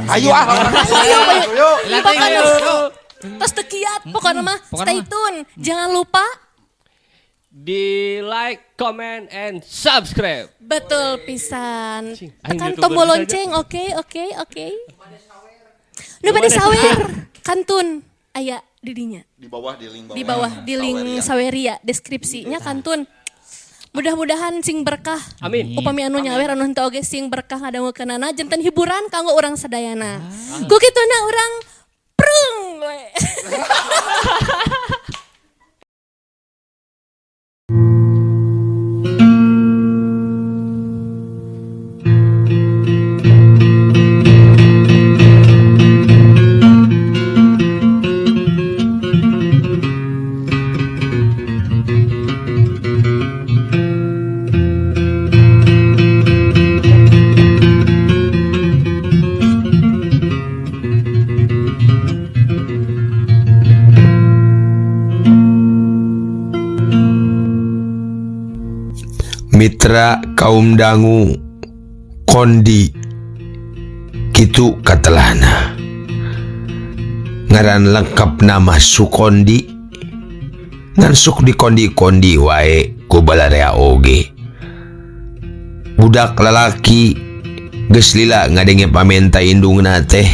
Ayo ah. Ayo, ayo. Ayo. Pokoknya tos teu kiat, pokoknya mah Pokoknya stay mah. tune. Jangan lupa Di like, comment, and subscribe. Betul pisan. Cing, aing Tekan YouTuber tombol bisa aja. lonceng, oke, oke, oke. Nu bade sawer, kantun aya di dinya. Di bawah, di link bawah. Di bawah di link Saweria deskripsinya kantun. Mudah-mudahan sing berkah. Amin. Upami anu nyawer anu henteu oge sing berkah ngadangukeunana janten hiburan kanggo urang sadayana. Ku kituna urang prung we. Mitra kaum dangu kondi kitu katelahna ngaran lengkap nama Sukondi ngan sok dikondi-kondi wae ku balarea oge budak lalaki geus lila ngadenge pamenta indungna teh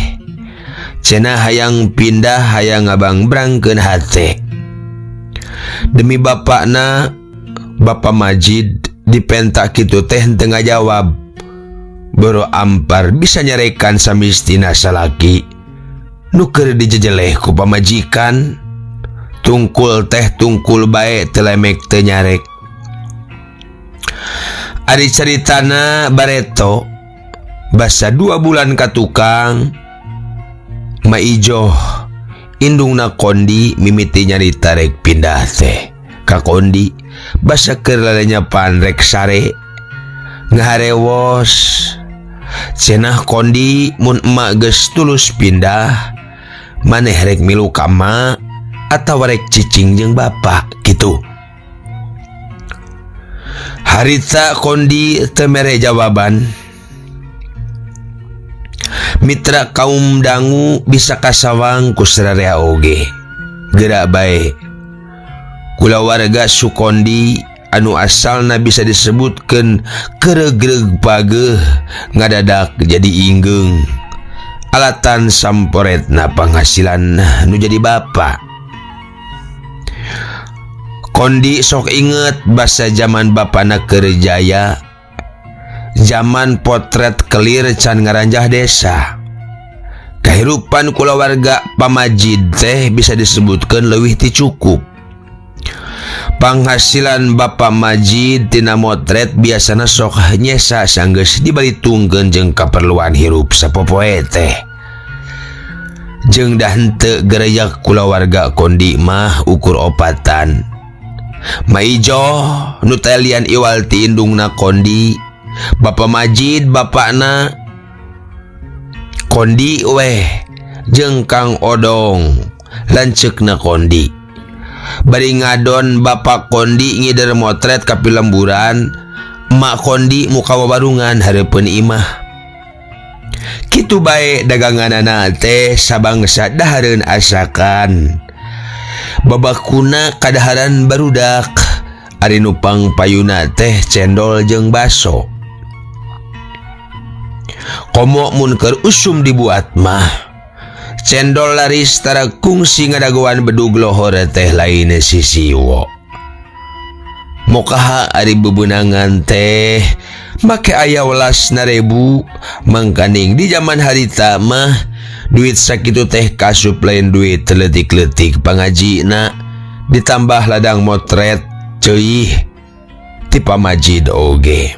cenah hayang pindah hayang ngabangbrangkeun hate demi bapakna Bapak Majid dipenta kitu teh henteu ngajawab boro ampar bisa nyarekan samistina salaki nu keur dijejeleh ku pamajikan tungkul teh tungkul bae teu lemek teu nyarek ari caritana bareto basa 2 bulan ka tukang Maijoh indungna kondi mimiti nyarita rek pindah teh ka kondi basa keur lalenyapan rek sare ngaharewos cenah kondi mun emak geus tulus pindah maneh rek milu ka emak atawa rek cicing jeung bapak kitu. Harita kondi teu mere jawaban. Mitra kaum dangu bisa kasawang ku sararea oge gerak bae kulawarga Sukondi anu asalna bisa disebutkeun keregreg pageuh ngadadak jadi inggeung alatan samporetna panghasilan nu jadi bapa. Kondi sok inget basa zaman bapana keur jaya, zaman potret kelir can ngaranjah desa. Kahirupan kulawarga pamajid teh bisa disebutkeun leuwih ti cukup. Panghasilan Bapak Majid tina motret biasana sok nyesa sanggeus dibalitungkeun jeung kaperluan hirup sapopoe teh. Jeung dah henteu gereyak kulawarga kondi mah ukur opatan. Maijoh nu talian iwal ti indungna kondi, Bapak Majid bapakna kondi weh jeung Kang Odong lanceukna kondi. Bari ngadon bapak kondi ngider motret ka pilemburan, emak kondi muka wawarungan hareupeun imah. Kitu bae daganganana teh sabangsa dahareun asakan. Babakuna kadaharan barudak, ari nu pangpayuna teh cendol jeung baso. Komo mun keur usum dibuat mah cendol laris tara kungsi ngadagoan bedug lohor teh lain sisiwo. Mokaha ari bebenangan teh make aya welas narebu mangkaning di zaman harita mah duit sakitu teh kasup lain duit leutik-leutik pangajina ditambah ladang motret ceuih ti pamajid oge.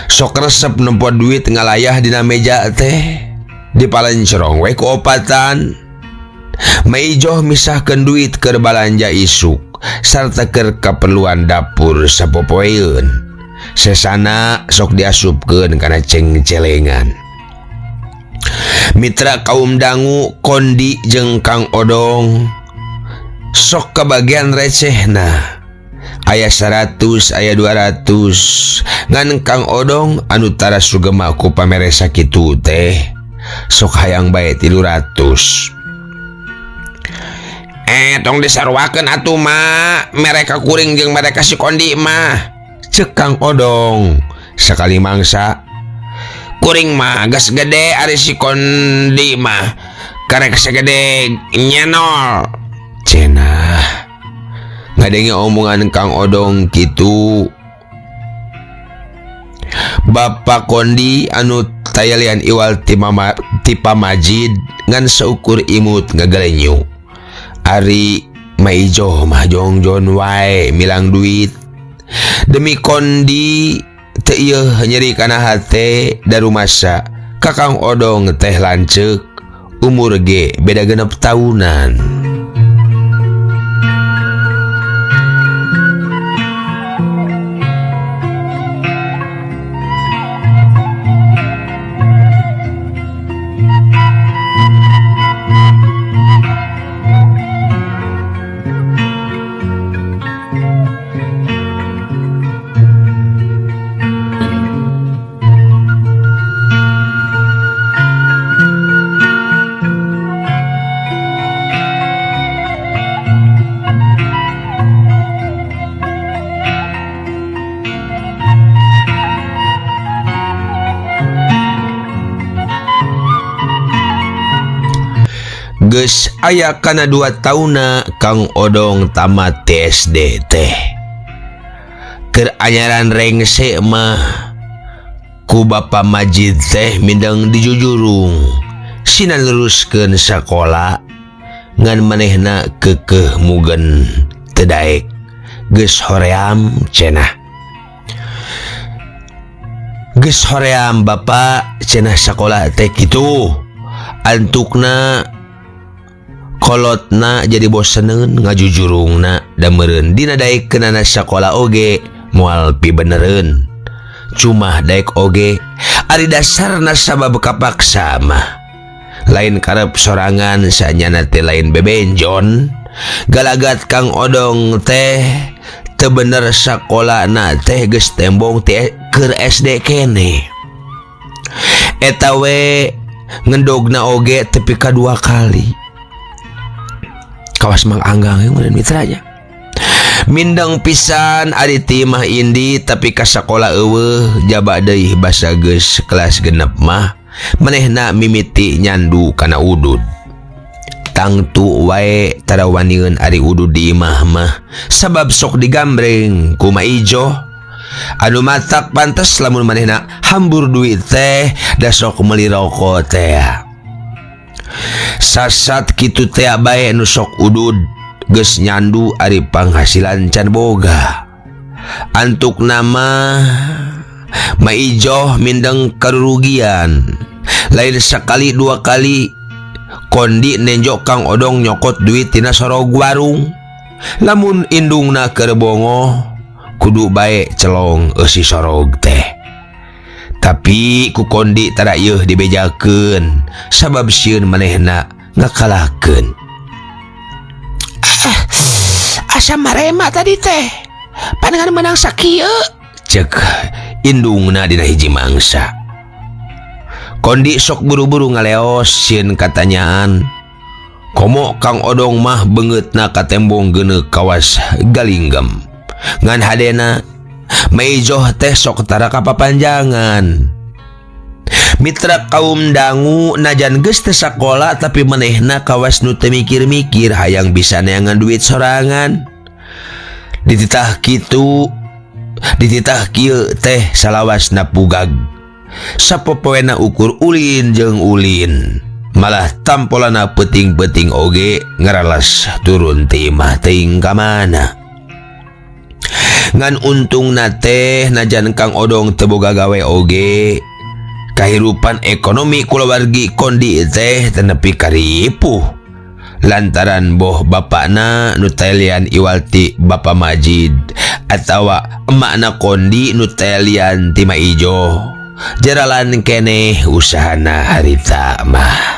Sok resep nempo duit ngalayah dina meja teh dipalencerong we ku opatan. Maijoh misahkeun duit keur balanja isuk sarta keur kaperluan dapur sapopoeun. Sesana sok diasupkeun kana ceng celengan. Mitra kaum dangu kondi jeung Kang Odong sok kabagian recehna. Aya 100, aya 200. Ngan Kang Odong anu tara sugema ku pamere sakitu teh. Sok hayang bae 300. Tong disaruakeun atuh mak, mereka kuring jeung mereka si Kondi mah. Cek Kang Odong sakali mangsa. Kuring mah geus gede ari si Kondi mah karek segede nyenol. Cenah ngadenge omongan Kang Odong kitu. Bapak Kondi anu tayalian iwal ti pamajid ngan seukur imut ngagalenyu. Ari Maijoh mah jongjon wae milang duit. Demi Kondi teu ieu nyeri kana hate darumasa ka Kang Odong teh lanceuk umur ge beda 6 tahunan. Geus aya kana 2 tauna Kang Odong tamat SD teh. Keur anyaran rengse mah ku Bapa Majid teh mindeng dijujurung. Sina neruskeun sakola ngan manehna keukeuh mugen teu daek. Geus hoream cenah. Geus hoream Bapa cenah sakola teh kitu. Antukna kolotna jadi boseneun ngajujurungna da meureun dina daekeunana sakola oge moal pibenereun. Cuma daek oge ari dasarna sabab kapaksa mah. Lain karep sorangan sanyana teh lain bebenjon. Galagat Kang Odong teh teu bener sakolana teh geus tembong teh keur SD keneh. Eta we ngendogna oge tepi ka 2 kali. Kawas Mang Anggang yang meureun mitranya. Mindeng pisan ari ti mah indi tapi ka sakola eueuh jaba deui basa geus kelas 6 mah manehna mimiti nyandu kana udud. Tangtu wae tara waniun ari udud di imah mah sabab sok digambreng ku Maijoh. Anu matak pantes lamun manehna hambur duit teh da sok meuli rokok teh. Sasat kitu teh bae nu sok udud geus nyandu ari panghasilan can boga. Antuk nama Maijoh mindeng karugian. Lain sekali dua kali Kondi nenjok Kang Odong nyokot duit tina sorog warung. Lamun indungna keur bongoh kudu bae celong eusi sorog teh. Tapi ku Kondi tara ieuh dibejakeun sabab sieun manehna ngakalahkeun. Asa marema tadi teh. Panengan menang sakieu. Cek indungna dina hiji mangsa. Kondi sok buru-buru ngaleos sieun katanyaan. Komo Kang Odong mah beungeutna katembong geuneuh kawas galinggem. Ngan hadena Maijoh teh sok tara kapapanjangan. Mitra kaum dangu najan geus teu sakola tapi manehna kawas nu teu mikir-mikir hayang bisa neangan duit sorangan. Dititah kitu, dititah kieu teh salawasna pugag. Sapopoena ukur ulin jeung ulin. Malah tampolana peuting-peuting oge ngaralas turun ti imah teuing ka mana. Ngan untungna teh najan Kang Odong teu boga gawe oge, kahirupan ekonomi kulawargi Kondi teh teu nepi karipuh. Lantaran boh bapakna nu telian iwal ti Bapa Majid atawa emakna Kondi nu telian ti Maijoh. Jaralan keneh usahana harita mah.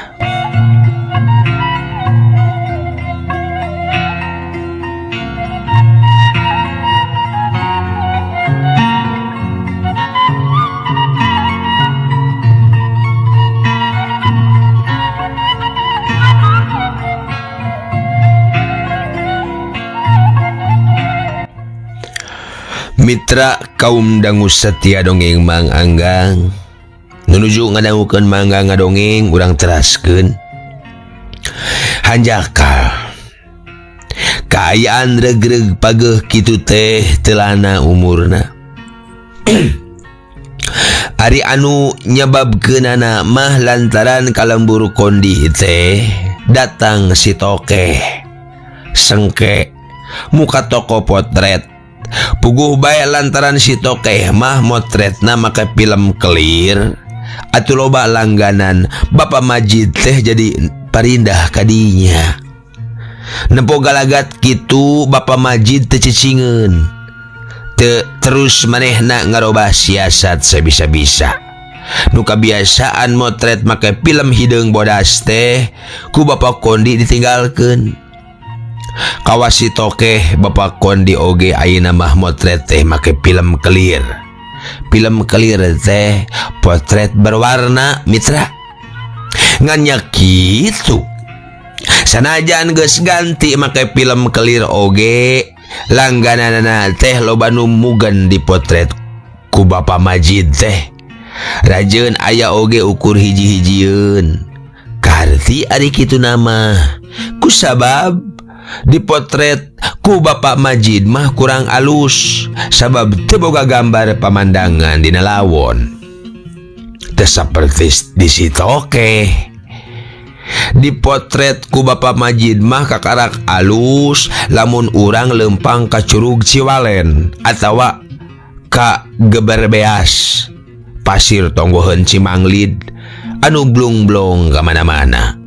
Mitra kaum dangu setia dongeng Mang Anggang nuju ngadangukeun Mang Anggang ngadongeng urang teraskeun hanjakal kaayaan regreg pageuh kitu teh telana umurna. Ari anu nyebabkeunana mah lantaran kalembur Kondi teh datang si tokeh sengke muka toko potret. Puguh bae lantaran si tokeh mah motretna make film clear atuh loba langganan Bapak Majid teh jadi parindah kadinya. Nempo galagat kitu Bapak Majid teu cicingeun. Teu terus manehna ngarobah siasat sabisa-bisa. Nu kabiasaan motret make film hideung bodas teh ku Bapak Kondi ditinggalkeun. Kawas si tokeh Bapak Kondi oge ayeuna mah motret teh make film clear. Film clear teh potret berwarna mitra. Ngan nya kitu. Sanajan geus ganti make film clear oge langgananana teh loba nu mugen dipotret ku Bapak Majid teh. Rajeun aya oge ukur hiji-hijieun. Karti ari kitu nama kusabab dipotret ku Bapak Majid mah kurang alus sabab teu boga gambar pamandangan dina lawon. Teu saperti di si tokeh. Dipotret ku Bapak Majid mah kakarak alus lamun urang lempang ka Curug Ciwalen atawa ka Geberbeas pasir tonggoheun Cimanglid anu blung-blong ka mana-mana.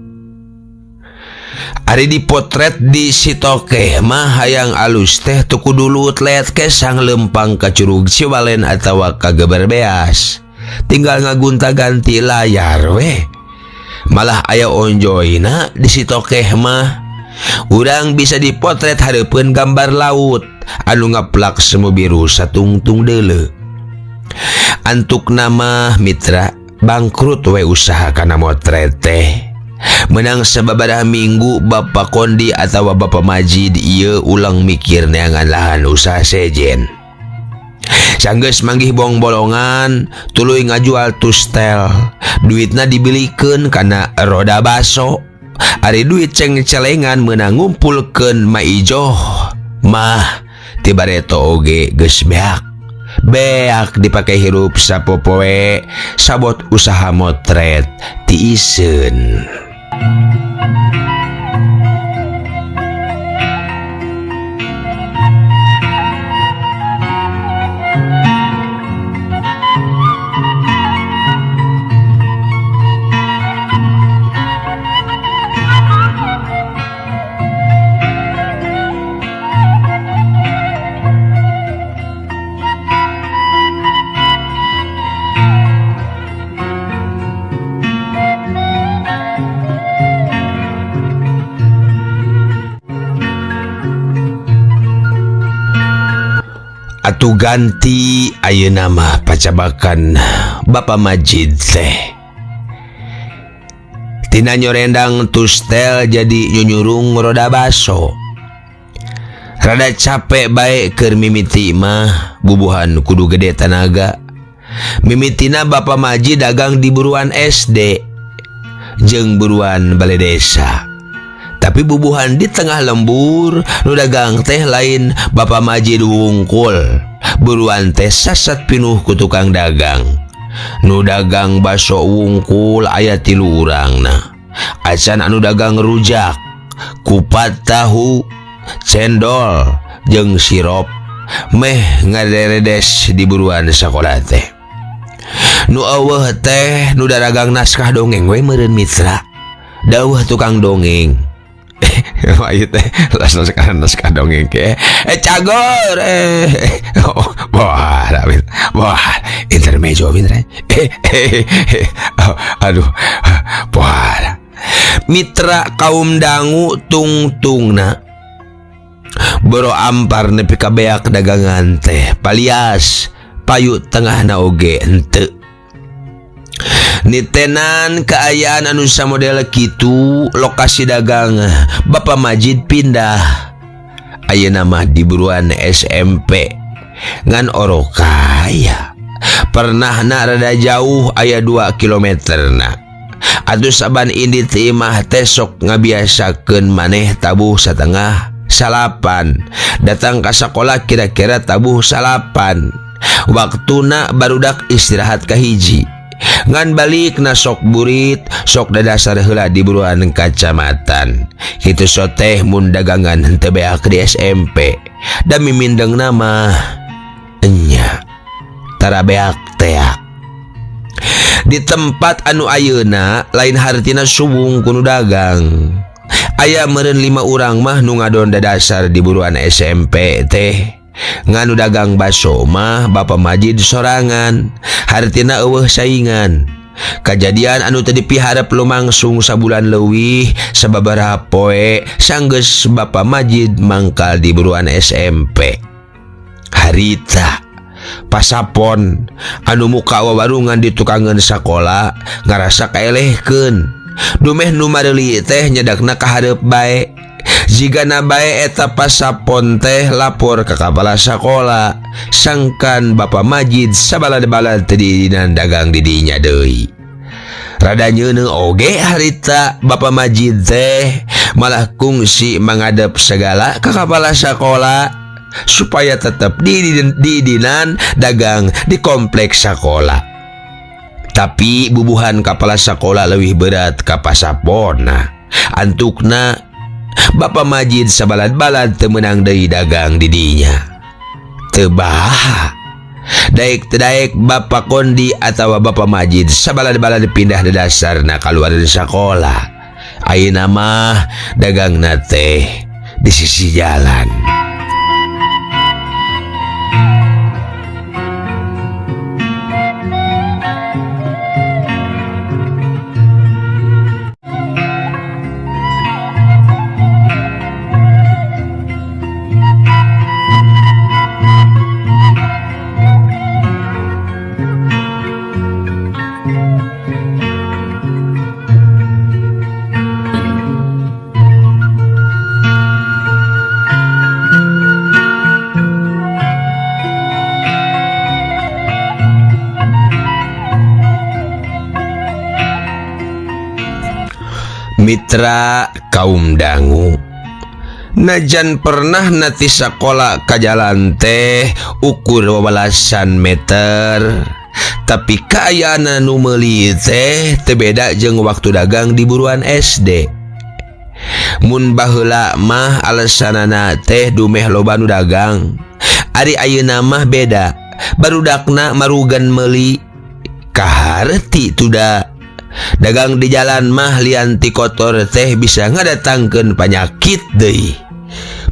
Ari dipotret di si tokeh mah hayang alus teh teu kudu let kesang lempang ka Curug Ciwalen atawa ka Geberbeas. Tinggal ngagunta-ganti layar weh. Malah aya onjoyna di si tokeh mah. Urang bisa dipotret hareupeun gambar laut anu ngaplak semu biru satungtung deuleu. Antuk nama mitra bangkrut we usaha kana motret teh. Menang sababaraha minggu Bapak Kondi atawa Bapak Majid ieu ulang mikir neangan lahan usaha sejen. Sanggeus manggih bong bolongan tuluy ngajual tustel. Duitna dibilikeun kana roda baso. Ari duit ceng-celengan meunang ngumpulkeun maijoh mah ti bareto oge geus beak. Beak dipake hirup sapopoe sabot usaha motret tiiseun. Atuh ganti ayeuna mah pacabakan Bapak Majid teh. Tina nyorendang tustel jadi nyunyurung roda baso. Rada capek bae keur mimiti mah bubuhan kudu gede tanaga. Mimitina Bapak Majid dagang di buruan SD jeung buruan balai desa. Tapi bubuhan di tengah lembur nu dagang teh lain Bapak Majid wungkul. Buruan teh sasat pinuh ku tukang dagang. Nu dagang baso wungkul aya 3 urangna. Acan anu dagang rujak, kupat tahu, cendol jeung sirop meh ngaderedes di buruan sakola teh. Nu eueuh teh nu dagang naskah dongeng we meureun mitra. Dawuh tukang dongeng. Wah ieu teh naskah dongeng ke. Cagor wah, wah, intermejo mitra. Aduh, wah. Mitra kaum dangu tungtungna. Boro ampar nepi ka beak dagangan teh palias payu tengahna oge henteu. Nitenan keayaan anu samodel kitu lokasi dagang Bapak Majid pindah. Ayeuna mah di buruan SMP. Ngan orok kaya. Pernahna rada jauh aya 2 kilometerna. Atuh saban indit ti imah teh sok ngabiasakeun maneh tabuh 7:30. Datang ka sakola kira-kira tabuh 9. Waktuna barudak istirahat kahiji. Ngan balik na sok burit, sok dadasar heula di buruan kacamatan. Kitu soteh mun dagangan henteu beak di SMP. Da mimindengna mah enya tara beak tea. Di tempat anu ayeuna lain hartina suwung kudu dagang. Aya meureun 5 urang mah nu ngadon dadasar di buruan SMP teh. Nganu dagang baso mah Bapak Majid sorangan, hartina eueuh saingan. Kajadian anu teu dipiharep lumangsung sabulan leuwih sababaraha poe sanggeus Bapak Majid mangkal di buruan SMP. Harita pasapon anu muka wawarungan di tukangeun sakola ngarasa kaelehkeun. Dumeh nu mareuli teh nyedakna ka hareup bae. Jigana bae eta pasapon teh lapor ka kapala sakola. Sangkan Bapak Majid sabalad-balad teu diidinan dagang di dinya deui. Rada nyeuneu oge harita Bapak Majid teh malah kungsi mangadep segala ka kapala sakola supaya tetep diidinan dagang di kompleks sakola. Tapi bubuhan kapala sakola leuwih berat ka pasapona. Antukna Bapak Majid sabalad-balad teu meunang deui dagang di dinya. Teu baha. Daek teu daek Bapak Kondi atawa Bapak Majid sabalad-balad pindah dadasarna kaluar dari sakola. Ayeuna mah dagangna teh di sisi jalan. Mitra kaum dangu najan pernah nati sakola ka jalan teh ukur wewelasan meter, tapi kaayaan nu meuli teh teu beda jeung waktu dagang di buruan SD. Mun baheula mah alesanana teh dumeh loba nu dagang, ari ayeuna mah beda, barudakna marugan meuli kaharti tuda. Dagang di jalan mah lian ti kotor teh bisa ngadatangkeun panyakit deui.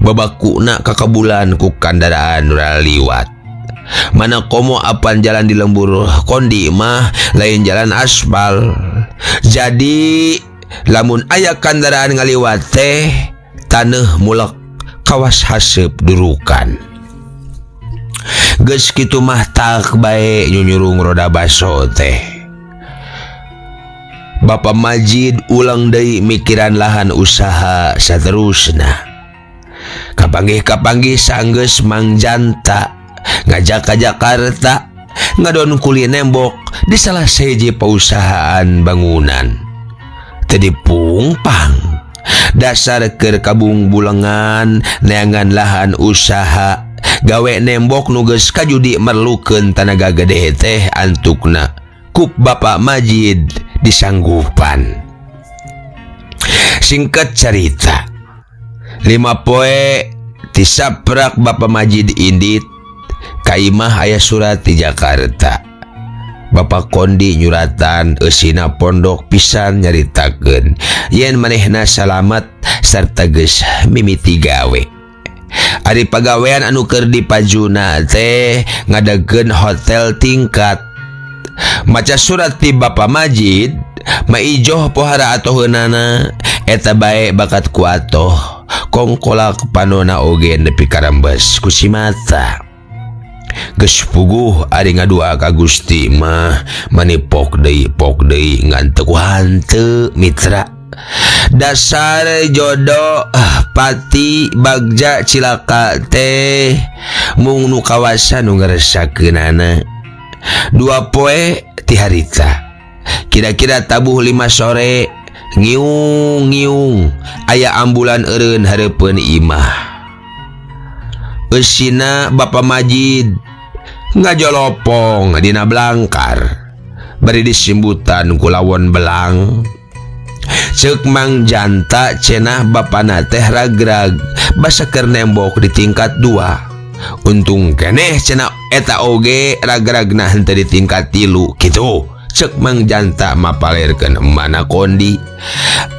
Babakuna kakabulan ku kandaraan nu liwat. Mana komo apan jalan di lembur Kondi mah lain jalan aspal. Jadi lamun aya kandaraan ngaliwat teh taneuh mulek kawas haseup durukan. Geus kitu mah tak bae nyunyurung roda baso teh. Bapak Majid ulang deui mikiran lahan usaha saterusna. Kapanggih-kapanggih sanggeus Mang Janta ngajak ka Jakarta ngadon kuli nembok di salah sahiji pausahaan bangunan. Teu dipungpang dasar keur kabung bulengan neangan lahan usaha gawe nembok nu geus kajudi merlukeun tanaga gede teh antukna kup Bapak Majid disanggupan. Singkat cerita, 5 poe tisaprak Bapak Majid indit ka imah aya surat di Jakarta. Bapak Kondi nyuratan eusina pondok pisan nyaritakeun yen manehna salamat sarta geus mimiti gawe. Ari pagawean anu keur dipajuna teh ngadegkeun hotel tingkat. Maca surat ti Bapak Majid maijoh pohara atoheunana eta bae bakat ku atoh kongkolak panona oge nepi karambes ku si mata. Geus puguh ari ngadua ka Gusti mah mani pok deui ngan teu ku hanteu mitra. Dasar jodoh pati bagja cilaka teh mung nu kawasa nu ngarasakeunana. Dua poe ti harita. Kira-kira tabuh 5 sore ngiung-ngiung aya ambulan eureun hareupeun imah. Eusina Bapa Majid ngajolopong dina blangkar bari disimbutan ku lawon belang. Ceuk Mang Janta cenah bapana teh ragrag basa keur nembok di tingkat 2. Untung keneh cenah eta oge ragragna henteu di tingkat 3 kitu. Ceuk Mang Janta mapalerkeun emana Kondi.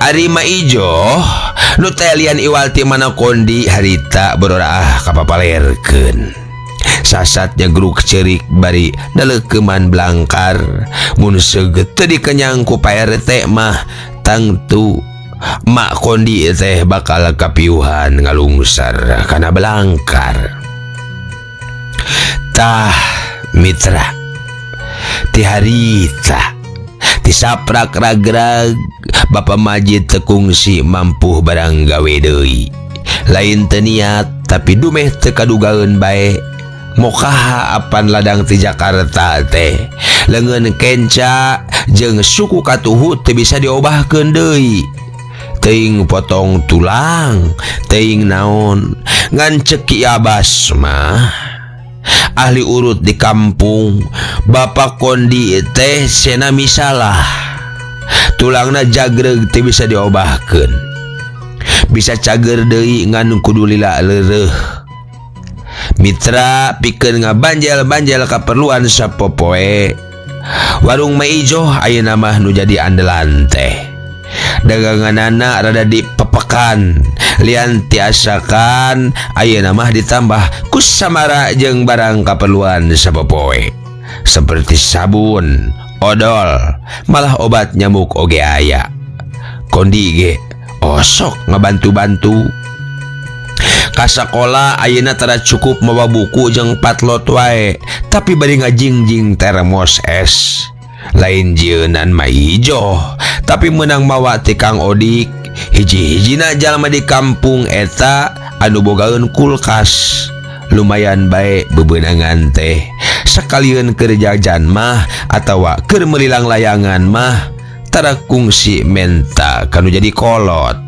Ari Ma Ijoh nu teh lian iwal ti mana Kondi harita bororaah kapapalerkeun. Sasat nyegruk ceurik bari naleukeman blangkar. Mun seugeut teu dikenyang ku Pak RT mah tangtu Mak Kondi teh bakal kapiuhan ngalungsar kana belangkar. Tah mitra ti harita tisaprak ragrag Bapa Majid tekungsi mampuh barang gawe deui. Lain teu niat tapi dumeh teu kadugaeun bae. Mokaha apan ladang ti Jakarta teh leungeun kenca jeung suku katuhu teu bisa diobahkeun deui. Teuing potong tulang, teuing naon, ngan ceuk Ki Abbas mah ahli urut di kampung Bapak Kondi teh sena misalah. Tulangna jagreg teu bisa diobahkeun. Bisa cager deui ngan kudu lila leureuh. Mitra pikeun ngabanjel-banjel kaperluan sapopoe. Warung Ma Ijoh ayeuna mah nu jadi andalan teh. Daganganana rada dipepekan, lian tiasakan ayeuna mah ditambah ku samara jeung barang kaperluan sapopoe. Seperti sabun, odol, malah obat nyamuk oge aya. Kondi ge osok ngabantu-bantu. Ka sakola ayeuna tara cukup mawa buku jeung patlot wae, tapi bari ngajingjing termos es. Lain jieunan Ma Ijoh, tapi meunang mawa ti Kang Odik. Hiji-hijina jalma di kampung eta anu bogaeun kulkas. Lumayan bae bebenangan teh. Sakalieun keur jajan mah atawa keur meuli langlayangan mah tara kungsi menta kanu jadi kolot.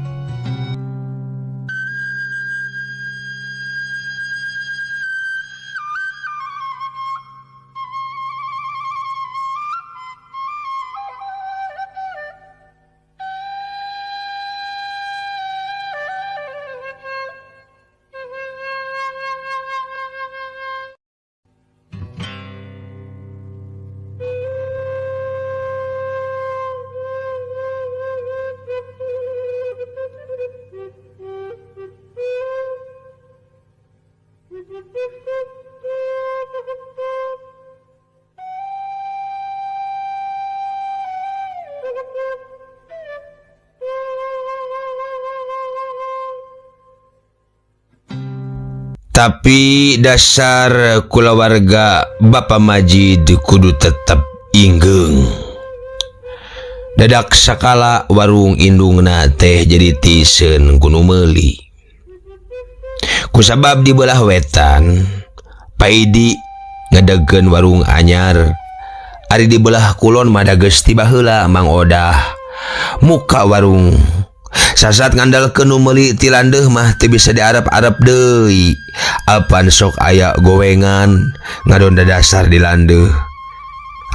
Tapi dasar kulawarga Bapak Majid kudu tetep inggeung. Dadak sakala warung indungna teh jadi tiseun ku nu meuli. Kusabab di belah wetan, Paidi ngedegkeun warung anyar. Ari di belah kulon mah da geus ti baheula Mang Odah muka warung. Sasat ngandalkeun nu meuli ti landeuh mah teu bisa diarep-arep deui. Apan sok aya gowengan ngadon dasar di landeuh.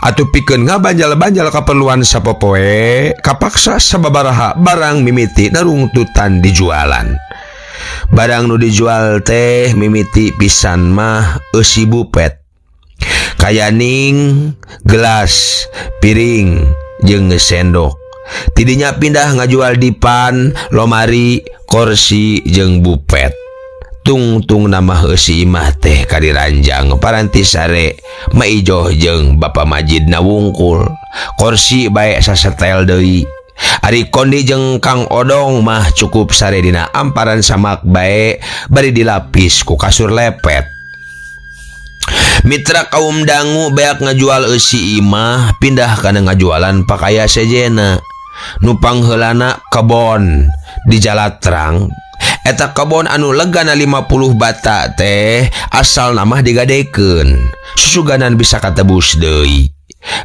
Atuh pikeun ngabanjal-banjal kaperluan sapopoe, kapaksa sababaraha barang mimiti narungtutan dijualan. Barang nu dijual teh mimiti pisan mah eusi bupet. Kayaning, gelas, piring, jeung sendok. Tidinya pindah ngajual dipan, lomari, kursi, jeung bupet. Tungtung nama eusi imah teh kadiranjang paranti sare Ma Ijoh jeung Bapa Majid na wungkul. Kursi bae sasetel deui. Ari Kondi jeung Kang Odong mah cukup sare dina amparan samak bae bari dilapis ku kasur lepet. Mitra kaum dangu beak ngajual eusi imah pindah kana ngajualan pakaya sejena. Nu pangheulana kebon di Jalatrang. Eta kebon anu legana 50 bata teh asal nama digadekeun. Susuganan bisa katebus deui.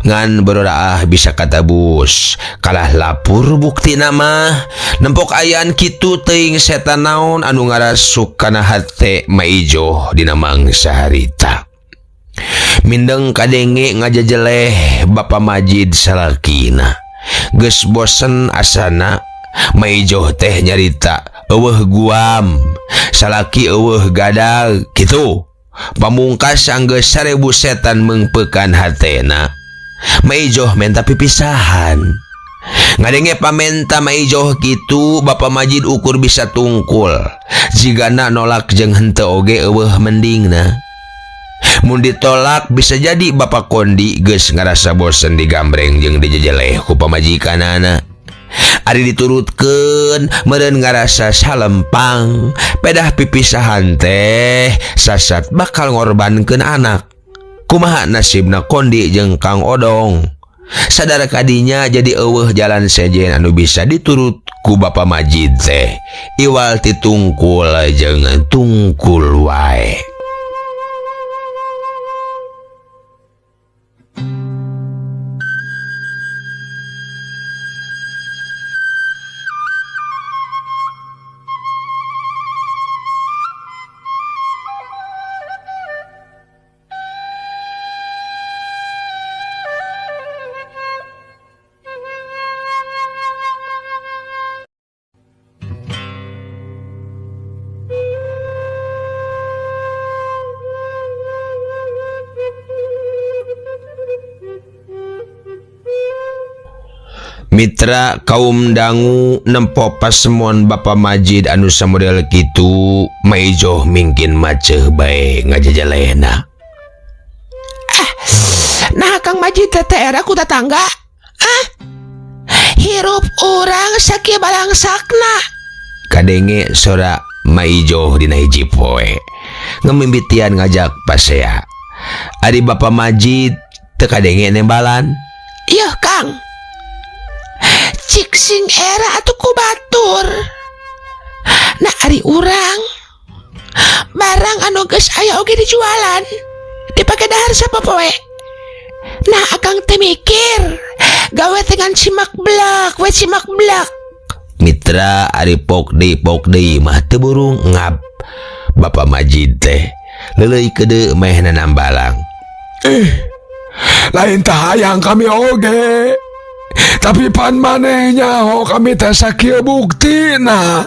Ngan bororaah bisa katebus. Kalah lapur bukti nama. Nempok ayan kitu teuing setan naon anu ngarasuk kana hate Maijoh dina mangsa harita. Mindeng kadenge ngajejeleh Bapa Majid salakina. Geus bosen asana Maijoh teh nyarita eueuh guam, salaki eueuh gadag kitu. Pamungkas anggeus 1000 setan meungpeukan hatena. Maijoh menta pipisahan. Ngadenge pamenta Maijoh kitu Bapa Majid ukur bisa tungkul. Jigana nolak jeung henteu oge eueuh mendingna. Mun ditolak bisa jadi Bapak Kondi geus ngarasa bosen digambreng jeung dijejeleh ku pamajikanana. Ari diturutkeun meureun ngarasa salempang, pedah pipisahan teh sasat bakal ngorbankeun anak. Kumaha nasibna Kondi jeung Kang Odong? Sadar kadinya jadi eueuh jalan sejen anu bisa diturut ku Bapa Majid teh. Iwal ti tungkul jeung tungkul wae. Mitra kaum dangu nempo pasemon Bapa Majid anu samodel kitu Maijoh mingkin maceh bae ngajajalehna. Nah Kang Majid teh era ku tetangga. Hirup urang sakieu balangsakna. Kadenge sora Maijoh dina hiji poe. Ngemimitian ngajak pasea. Ari Bapa Majid teu kadenge nembalan. Yeuh Kang. Cik sing era atuh ku batur. Nah ari urang barang anu geus aya oge dijualan dipake dahar sapopoe. Nah akang teh mikir gawe dengan simak blak we simak blak. Mitra ari pok deui mah teu burung ngap. Bapa Majid teh leuleui keudeu mehna nambalang. Lain tah hayang kami oge. Tapi pan maneh nyaho kami teh sakieu buktina.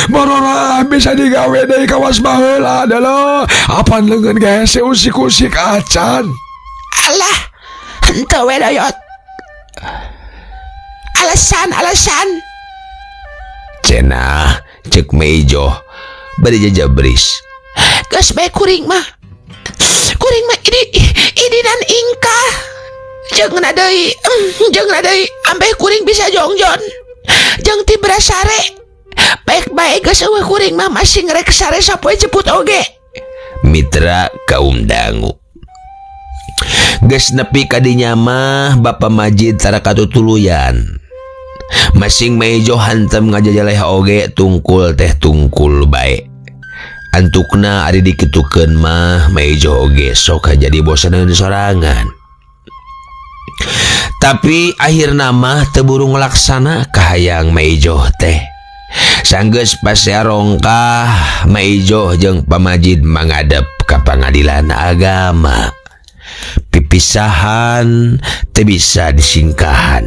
Borora bisa digawe deui kawas baheula adalah apan leungeun gehese usik-usik acan. Alah, henteu we doyot. Alasan. Cenah ceuk Maijoh bari jajabris. Geus bae kuring mah. Kuring mah ini dan ingkah. Jeung na deui, ambeh kuring bisa jongjon. Jeung tibra sare. Baik-baik geus eueuh kuring mah masih ngrek sare sapoe jeput oge. Mitra kaum dangu. Geus nepi ka dinya mah Bapa Majid tara katutuluyan. Masing Maijoh hantem ngajajaleh oge tungkul teh tungkul bae. Antukna ari dikitukeun mah Maijoh oge sok jadi bosaneun sorangan. Tapi akhirna mah teu burung laksana kahayang Maijoh teh. Sanggeus pasea rongkah Maijoh jeung Pamajid mangadep ka pangadilan agama. Pipisahan teu bisa disingkahan.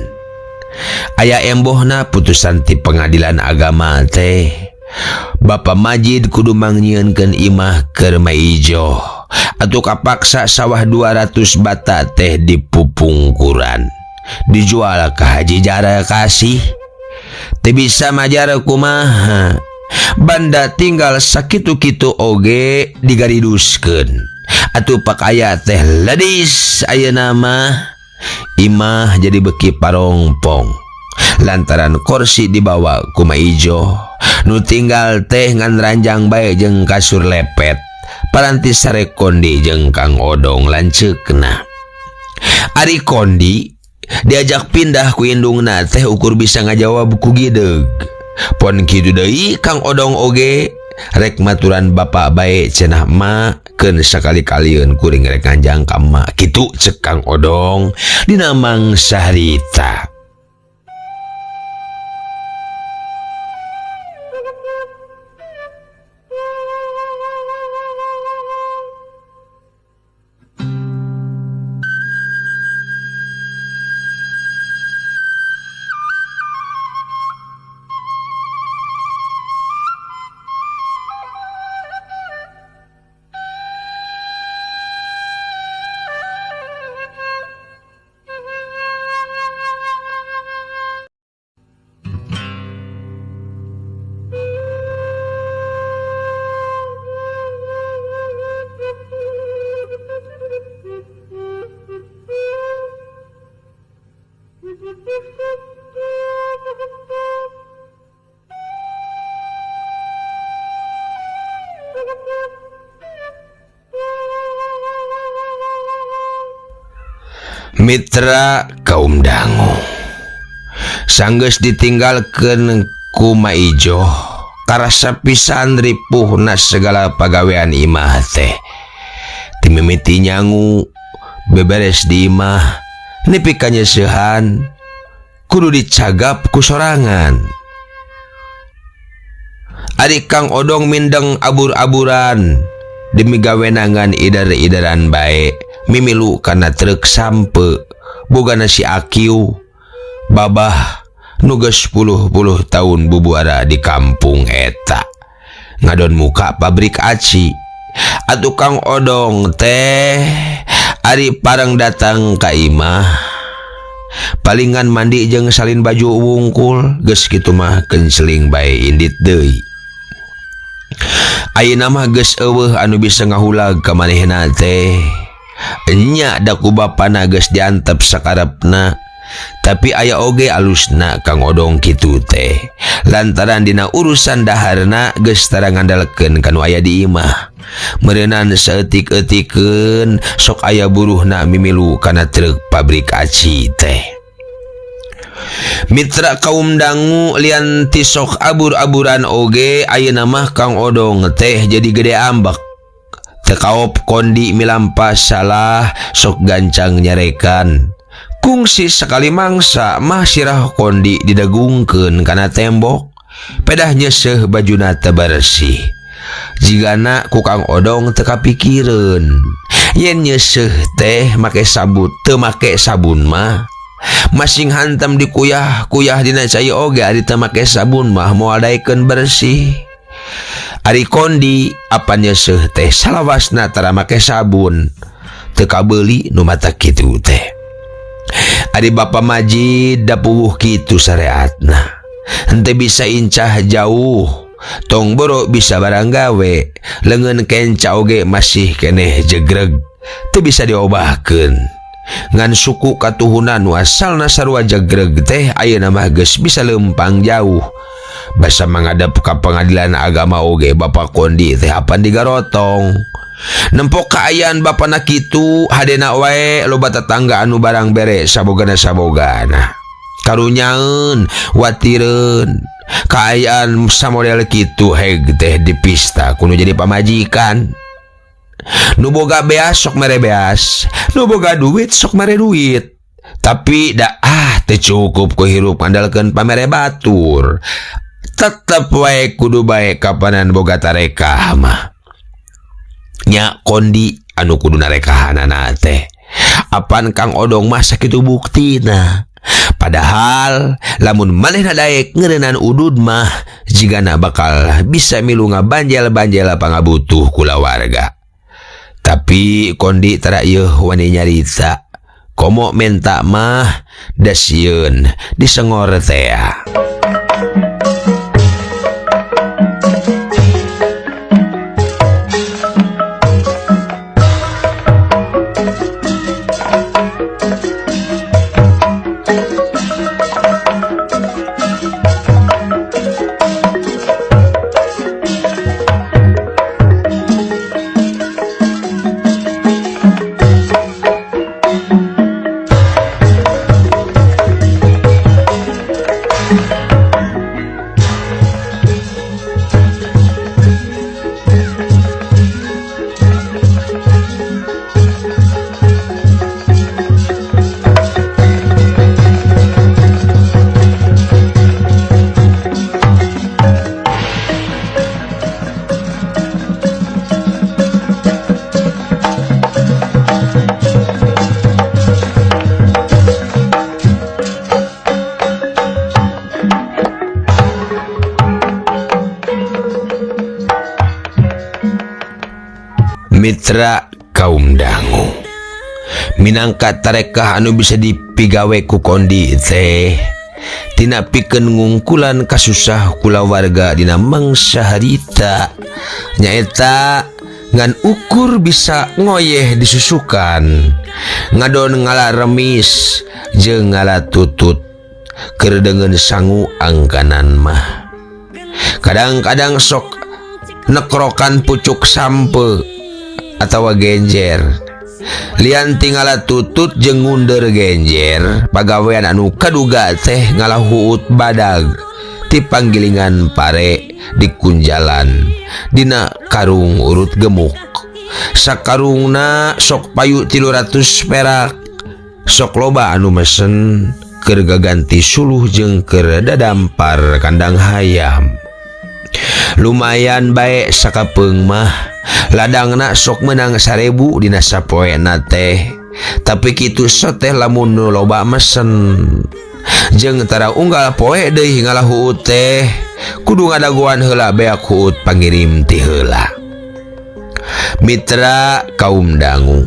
Aya embohna putusan ti pengadilan agama teh. Bapa Majid kudu mangnyieunkeun imah keur Maijoh. Atuh kapaksa sawah 200 bata teh dipupungkuran. Dijual ka Haji Jara Kasih. Teu bisa majar kumaha. Banda tinggal sakitu-kitu oge digariduskeun. Atuh pakaya teh ledis ayeuna mah. Imah jadi beki parongpong. Lantaran kursi dibawa ku Maijoh. Nu tinggal teh ngan ranjang bae jeung kasur lepet. Paranti sare Kondi jeung Kang Odong lanceukna. Ari Kondi Diajak pindah ku indungna teh ukur bisa ngajawab ku gideg. Pon kitu deui Kang Odong oge rek maturan bapak bae cenah emak keun sakali-kalieun kuring rek nganjang ka emak kitu cek Kang Odong dina mangsa harita. Mitra kaum dangu sanggeus ditinggalkeun ku Maijo karasa pisan ripuhna segala pagawean imah teh. Timimiti nyangu beberes di imah nepi ka nyeusehan kudu dicagap ku sorangan. Ari Kang Odong mindeng abur-aburan demi gawenangan idar-idaran bae mimilu kana truk sampe bogana si Akiu babah nu geus puluh-puluh tahun bubuara di kampung eta ngadon muka pabrik aci. Atuh Kang Odong teh ari parang datang ka imah palingan mandi jeung salin baju wungkul geus kitu mah kenceling bae indit deui. Ayeuna mah geus eueuh anu bisa ngahulag ka manehna teh. Enya da ku bapana geus diantep sakarepna, tapi aya oge alusna Kang Odong kitu teh lantaran dina urusan daharna geus tara ngandalkeun kanu aya di imah. Meureunan saeutik-eutikeun sok aya buruhna mimilu kana truk pabrik aci teh. Mitra kaum dangu lian ti sok abur-aburan oge ayeuna mah Kang Odong teh jadi gede ambek. Tekaop kondi milampas salah sok gancang nyarekan. Kungsi sekali mangsa mah sirah kondi didegungkeun kana tembok pedah nyeuseuh bajuna teu bersih. Jigana ku Kang Odong teu kapikireun yen nyeuseuh teh make sabun teu make sabun mah masing hantam dikuyah-kuyah dina cai oge ari teu make sabun mah moal daekeun bersih. Ari kondi apa nyeuseuh teh salawasna tara make sabun teu kabeuli nu mata kitu teh. Ari Bapa Majid da puguh kitu sareatna henteu bisa incah jauh tong boro bisa barang gawe leungeun kenca oge masih keneh jegreg teu bisa diobahkeun. Ngan suku katuhunan nu asalna sarua jegreg teh ayeuna mah geus bisa leumpang jauh. Basa mangadep ka pengadilan agama oge Bapak Kondi teh apan digarotong. Nempok kaayaan bapana kitu hadena wae loba tetangga anu barang bere sabogana-sabogana. Karunyaeun watireun kaayaan samodel kitu heg teh dipista kudu jadi pamajikan. Nu boga beas sok mere beas, nu boga duit sok mere duit. Tapi da teu cukup ku hirup ngandalkeun pamere batur. Tetep wae kudu bae kapanan boga tarekah mah. Nya kondi anu kudu narekahanana teh. Apan Kang Odong mah sakitu buktina. Padahal lamun manehna daek ngeureunnan udud mah jigana bakal bisa milu ngabanjel-banjel pangabutuh kulawarga. Tapi kondi tara ieu wani nyarita. Komo menta mah da sieun disengor tea. Mitra kaum dangu minangka tarekah anu bisa dipigawe ku Kondi teh tina pikeun ngungkulan kasusah kulawarga dina mangsa harita nyaeta ngan ukur bisa ngoyeh disusukan ngadon ngala remis jeung ngala tutut keur deungeun sangu angkanan mah kadang-kadang sok nekrokan pucuk sampe atawa genjer lian ti ngala tutut jeung ngunder genjer pagawean anu kaduga teh ngala huut badag ti panggilingan pare di kunjalan dina karung urut gemuk sakarungna sok payu 300 perak sok loba anu mesen keur gaganti suluh jeung keur dadampar kandang hayam lumayan bae sakapeung mah ladangna sok menang 1000 dina sapoena teh tapi kitu soteh lamun nu loba mesen jeung tara unggal poe deui ngala huut teh kudu ngadagoan heula beak huut pangirim ti heula. Mitra kaum dangu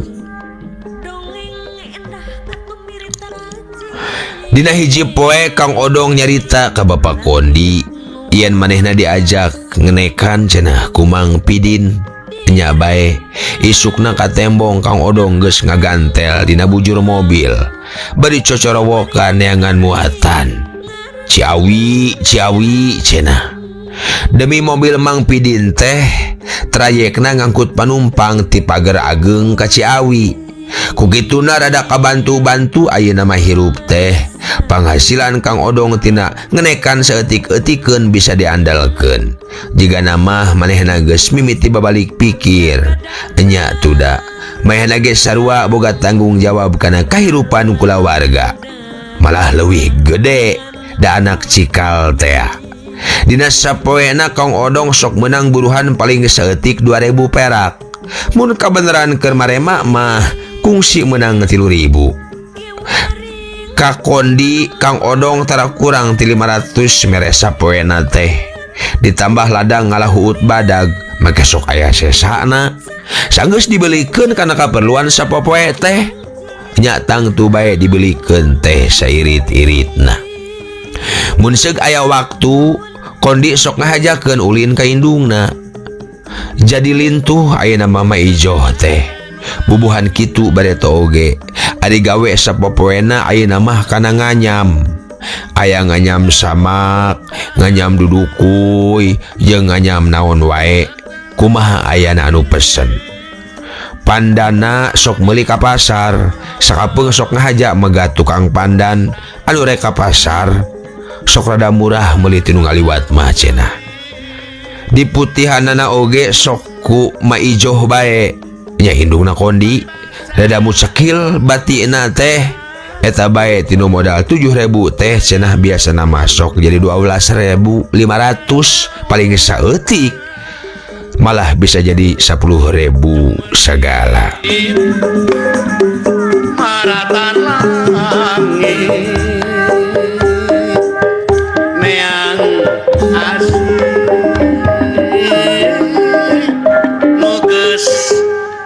dina hiji poe Kang Odong nyarita ka Bapak Kondi yen manehna diajak ngenekan cenah ku Mang Pidin nya bae isukna katembong Kang Odong geus ngagantel dina bujur mobil bari cocorowokan neangan muatan Ciawi Ciawi cenah demi mobil Mang Pidin teh trayekna ngangkut panumpang ti Pager Ageng ka Ciawi ku kituna rada kabantu-bantu ayeuna mah hirup teh panghasilan Kang Odong tina ngenekan saeutik-eutikeun bisa diandalkeun jigana mah manehna geus mimiti babalik pikir enya tuda manehna ge sarua boga tanggung jawab kana kahirupan kulawarga malah leuwih gede da anak cikal teh. Dina sapoena Kang Odong sok menang buruhan paling saeutik 2000 perak mun kabeneran keur marema mah kungsi menang 3000 ka Kondi Kang Odong tara kurang ti 500 mere sapoena teh ditambah ladang ngalah huut badag maka sok aya sesana sanggeus dibelikeun kana kaperluan sapopoe teh nya tangtu bae dibelikeun teh sairit-iritna mun seug aya waktu Kondi sok ngahajakeun ulin ka indungna jadi lintuh ayeuna Mama Ijoh teh bubuhan kitu bade oge ari gawe sapopoena ayeuna mah kana nganyam aya nganyam samak nganyam dudukuy jeung nganyam naon wae kumaha ayana anu pesen pandana sok meuli ka pasar sakapeung sok ngahaja megat tukang pandan anu rek ka pasar sok rada murah meuli tinu ngaliwat mah cenah diputihanana oge sok ku Maijoh bae nya indungna Kondi rada mucekil batina teh eta bae tinu modal 7000 teh cenah biasana masuk jadi 12.500 paling saeutik malah bisa jadi 10.000 segala. Maratan langit neang asih nu geus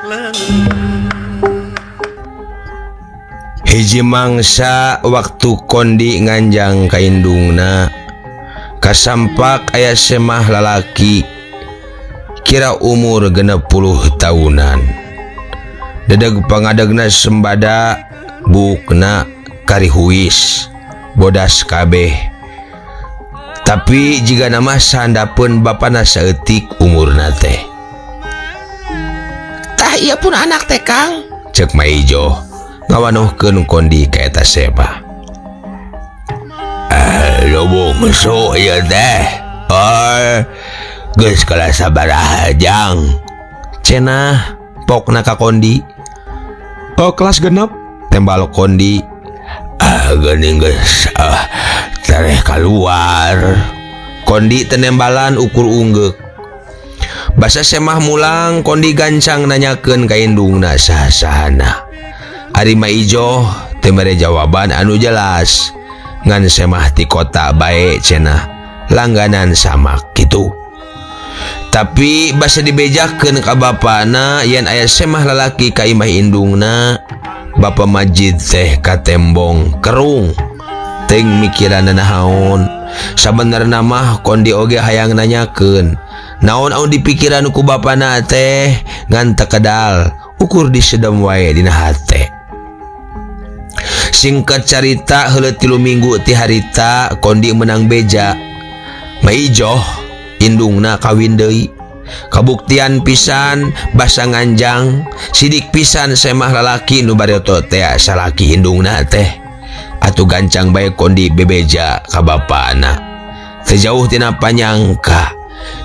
leungit. Hiji mangsa waktu Kondi nganjang ka indungna kasampak aya semah lalaki kira umur 60 tahunan dedeg pangadegna sembada bukna karihuis bodas kabeh tapi jika nama sandapeun bapana saeutik umurna teh tah ieu pun anak teh Kang cek Maijoh ngawanohkeun Kondi ka eta sebah lobong so ieu teh geus kelas sabaraha jang cenah pokna ka Kondi oh kelas genep tembal Kondi geuning geus tereh keluar Kondi tenembalan ukur unggeuk basa semah mulang Kondi gancang nanyakeun ka indungna saha-sahana ari Maijoh teu mere jawaban anu jelas ngan semah ti kota bae cenah langganan samak kitu. Tapi basa dibejakeun ka bapana yen aya semah lalaki ka imah indungna. Bapa Majid teh katembong kerung. Teuing mikiranna naon. Sabenerna mah Kondi oge hayang nanyakeun. Naon anu dipikiran ku bapana teh ngan teu kedal ukur disedem wae dina hate. Singkat carita heuleut 3 minggu ti harita Kondi menang beja. Maijoh indungna kawin deui. Kabuktian pisan basa nganjang sidik pisan semah lalaki nu bareto teh salaki indungna teh. Atuh gancang bae Kondi bebeja ka bapana. Teu jauh tina panyangka.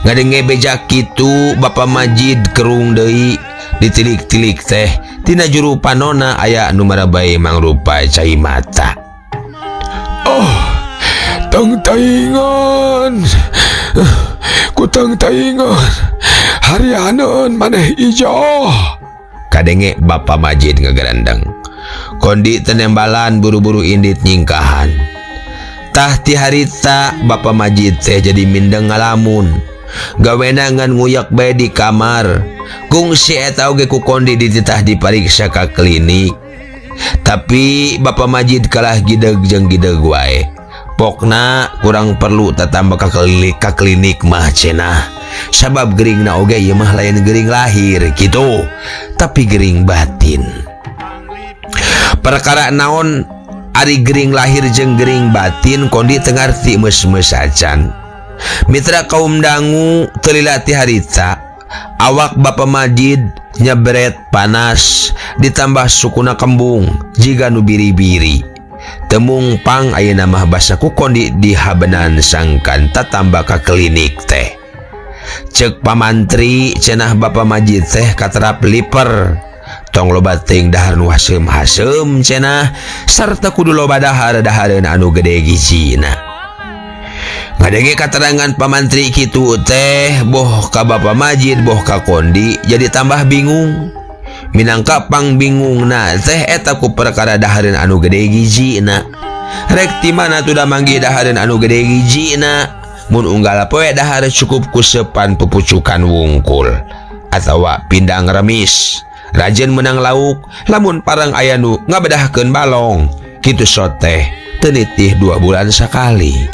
Ngadenge beja kitu Bapa Majid kerung deui ditilik-tilik teh tina juru panona aya nu marabai mangrupa cai mata. Oh, tangtaingan. Ku tangtaingan. Harianeun maneh ijo. Kadenge Bapa Majid ngagerendeng. Kondi tenembalan buru-buru indit nyingkahan. Tah ti harita Bapa Majid teh jadi mindeng ngalamun. Gawena ngan nguyak bae di kamar. Kungsi eta oge ku Kondi dititah dipariksa ka klinik. Tapi Bapa Majid kalah gideg jeung gideg wae. Pokna kurang perlu tatambah ka klinik mah cenah. Sabab geringna oge ieu mah lain gering lahir kitu, tapi gering batin. Perkara naon ari gering lahir jeung gering batin Kondi teu ngarti meus-meus acan. Mitra kaum dangu teu lila ti harita, awak Bapa Majid nyebret panas ditambah sukuna kembung jiga nu biri-biri. Temung pang ayeuna mah basa ku Kondi dihabenan sangkan tatambah ka klinik teh. Cek pamantri cenah Bapa Majid teh katerap liper. Tong loba teuing dahar nu haseum-haseum cenah sarta kudu loba dahar-dahareun anu gede gizina. Ngadenge katerangan pamantri kitu teh boh ka Bapa Majid boh ka Kondi jadi tambah bingung. Minangka pang bingungna teh eta ku perkara dahareun anu gede gizina. Rek ti mana tuh manggih dahareun anu gede gizina? Mun unggal poe dahar cukup ku sepan pupucukan wungkul atawa pindang remis. Rajin menang lauk lamun parang aya nu ngabedahkeun balong kitu soteh teu nitih 2 bulan sakali.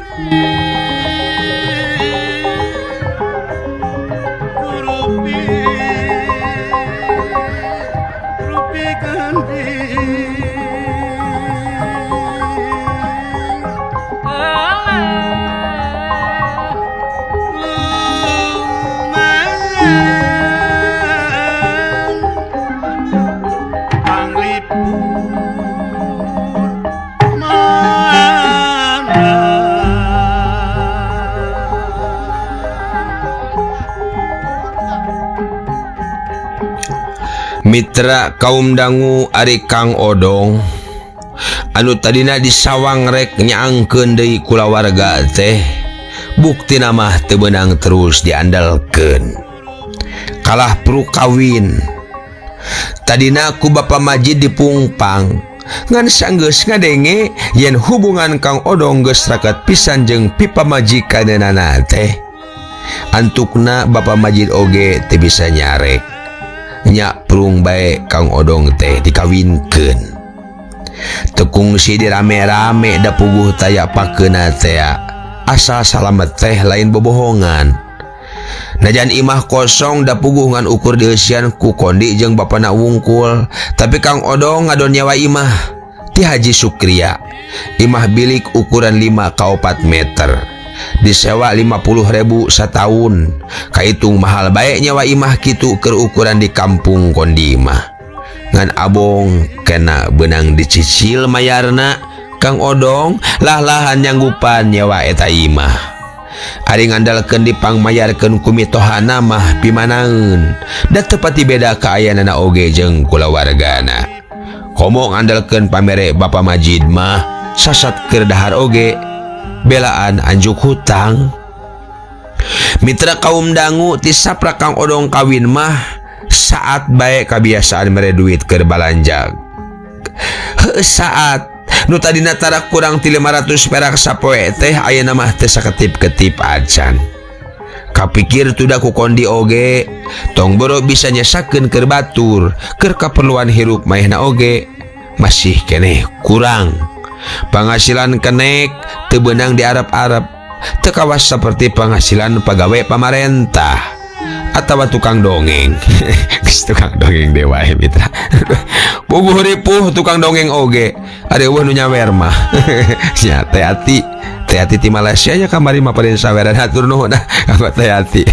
Mitra kaum dangu ari Kang Odong anu tadina disawang rek nyaangkeun deui kulawarga teh buktina mah teu beunang terus diandalkeun. Kalah perlu kawin. Tadina ku Bapa Majid dipungpang ngan sanggeus ngadenge yen hubungan Kang Odong geus raket pisan jeung pipamajikanana teh. Antukna Bapa Majid oge teu bisa nyarek. Nyak prung bae Kang Odong teh dikawinkeun. Teu kungsi dirame-rame da puguh taya pakeuna teh asal salamet teh lain bobohongan. Najan imah kosong da puguh ngan ukur dieusian ku Kondi jeung bapana wungkul, tapi Kang Odong ngadon nyawa imah ti Haji Sukria. Imah bilik ukuran 5 ka 4 meter. Disewa 50.000 sataun. Kaitung mahal bae nyawa imah kitu keur ukuran di kampung Kondi mah. Ngan abong kena benang dicicil mayarna Kang Odong lah-lahan nyanggupan nyawa eta imah. Ari ngandalkeun dipangmayarkeun ku mitohana mah pimanaeun. Da teu pati beda kaayaanana oge jeung kulawargana. Komo ngandalkeun pamere Bapa Majid mah sasat keur dahar oge belaan anjuk hutang. Mitra kaum dangu ti saprak Kang Odong kawin mah saat bae kabiasaan mere duit keur balanja. Heuh saat nu tadina tara kurang ti 500 perak sapoe teh ayeuna mah teu saketip-ketip acan. Kapikir tuda ku kondi oge tong boro bisa nyesakeun keur batur keur kaperluan hirup maehna oge masih keneh kurang. Penghasilan kenek teu beunang di Arab-Arab teu kawas seperti penghasilan pagawe pamarentah atawa tukang dongeng. Geus tukang dongeng dewa mitra. Puguh ripuh tukang dongeng oge ari eueuh nu nyawer mah. Nya teh ati Teh Ati ti Malaysia nya kamari mah paling saweran hatur nuhun ah kanggo Teh Ati.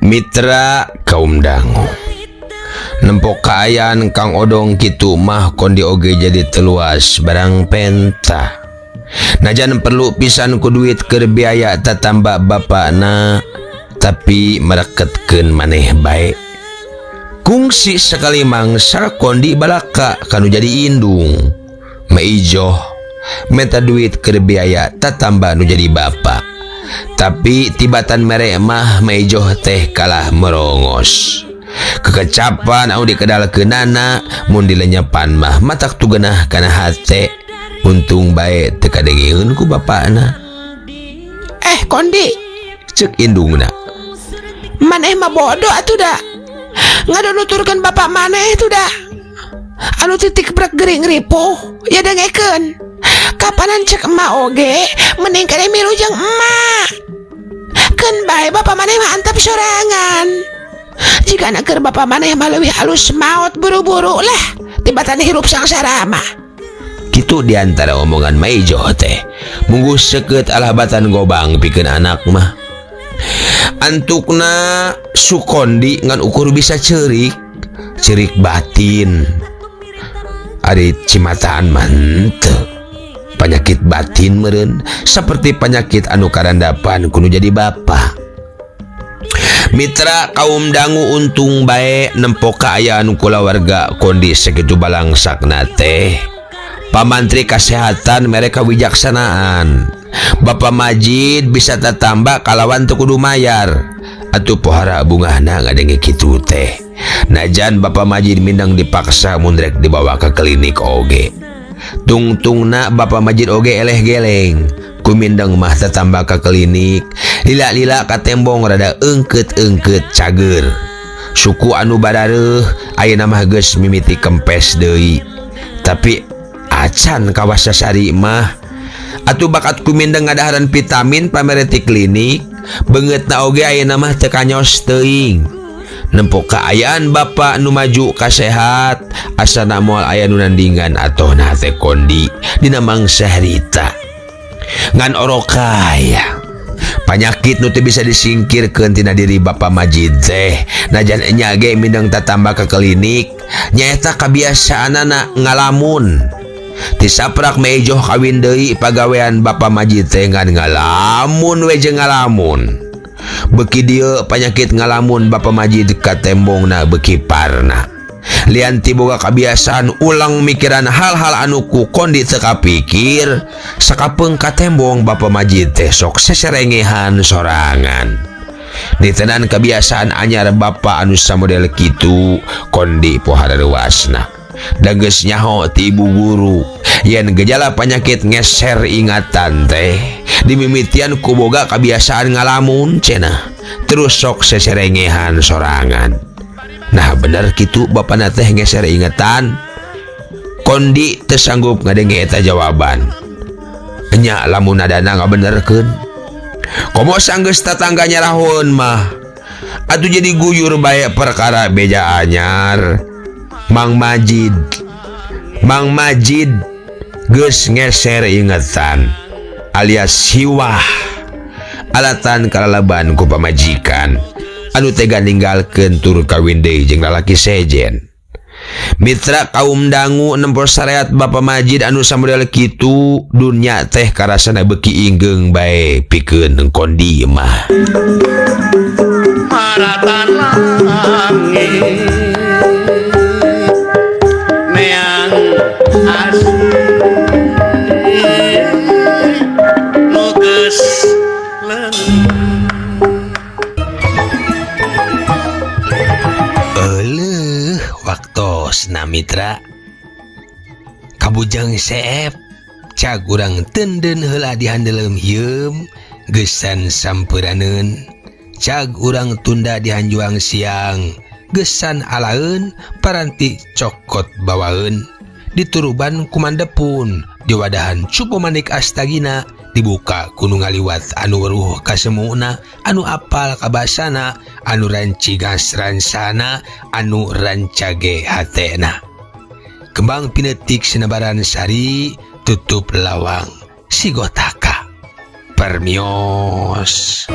Mitra kaum dangu nempok kaayaan Kang Odong kitu mah kondi oge jadi teluas barang penta. Najan perlu pisan ku duit keur biaya tatamba bapakna tapi mereketkeun maneh bae. Kungsi sekali mangsa kondi balaka kanu jadi indung. Meijoh menta duit keur biaya tatamba nu jadi bapak. Tapi tibatan mere mah meijoh teh kalah merongos. Kekecapan anu dikedalkeunana mun dilenyepan mah matak tugenah kana hate. Untung bae teu kadengeun ku bapakna. Kondi, ceuk indungna. Maneh mah bodoh atuh da. Ngadonuturkeun bapak maneh tuh da. Anu titik brek gering ripuh, ya dengekeun. Kapanan cek emak oge, mending kene milu jeung emak. Keun bae bapak maneh mah antep sorangan. Jika anak keur bapak maneh mah leuwih alus maot buru-buru lah, tibatan hirup sangsara mah. Kitu diantara omongan Maijoh teh. Mungguh seukeut alah batan gobang pikeun anak mah. Antukna Sukondi ngan ukur bisa ceurik, ceurik batin. Ari cimataan mah henteu. Penyakit batin meureun seperti penyakit anu karandapan kudu jadi bapa. Mitra kaum dangu untung bae nempo kaayaan kulawarga kondi sakitu balangsakna teh. Pamantri kasehatan mereka wijaksanaan. Bapak Majid bisa tatamba kalawan teu kudu mayar. Atuh pohara bungahna ngadenge kitu teh. Najan Bapak Majid mindeng dipaksa mun rek dibawa ke klinik oge. Tungtungna Bapak Majid oge eleh geleng. Kumindeng mah tatamba ka klinik. Lila-lila katembong rada eungkeut-eungkeut cager. Suku anu barareuh ayeuna mah geus mimiti kempes deui. Tapi acan kawas sasari mah. Atuh bakat kumindeng ngadaharan vitamin pamere ti klinik. Beungeutna oge ayeuna mah teu kanyos teuing. Nempo kaayaan bapak nu maju kasehat asana moal aya nu nandingan atohna teh kondi dina mangsa harita. Ngan orokaya panyakit nu teu bisa disingkirkeun tina diri Bapak Majid teh. Najan enya ge mindeng tatamba ka klinik nyaeta kabiasaanana ngalamun. Tisaprak mejoh kawin deui pagawean Bapak Majid teh ngan ngalamun we jeung ngalamun. Beki dieu panyakit ngalamun Bapak Majid katembongna beki parna. Lian ti boga kabiasaan ulang mikiran hal-hal anu ku kondi teu kapikir, sakapeung katembong Bapak Majid teh sok seserengehan sorangan. Ditenan kebiasaan anyar Bapak anu samodel kitu kondi pohara reuasna. Da geus nyaho ti ibu guru yen gejala penyakit ngeser ingatan teh dimimitian ku boga kebiasaan ngalamun cenah terus sok seserengehan sorangan. Nah bener kitu bapana teh ngeser ingatan. Kondi teu sanggup ngadenge eta jawaban. Enya lamun nadana ngabenerkeun. Komo sanggeus tatangga nyarahun mah atuh jadi guyur bae perkara beja anyar. Mang Majid geus ngeser ingetan. alias hiwah alatan kalalaban ku pamajikan anu tega ninggalkeun tur kawin deui jeung lalaki sejen. Mitra kaum dangu nempo syariat Bapak Majid anu samodel kitu dunya teh karasana beuki inggeung bae pikeun kondi mah. Maratan langit neang asih nu geus leungit. Euleuh waktosna mitra kabujang seep cag urang tenden heula di handeuleum hieum geusan sampuraneun cag urang tunda di hanjuang siang gesan alaeun paranti cokot bawaeun dituruban kumandepun diwadahan cupu manik astagina dibuka kuno ngaliwat anu weruh kasemuna anu apal kabasana anu rancigas ransana anu rancage hatena kembang pinetik sinebaran sari tutup lawang sigotaka permios.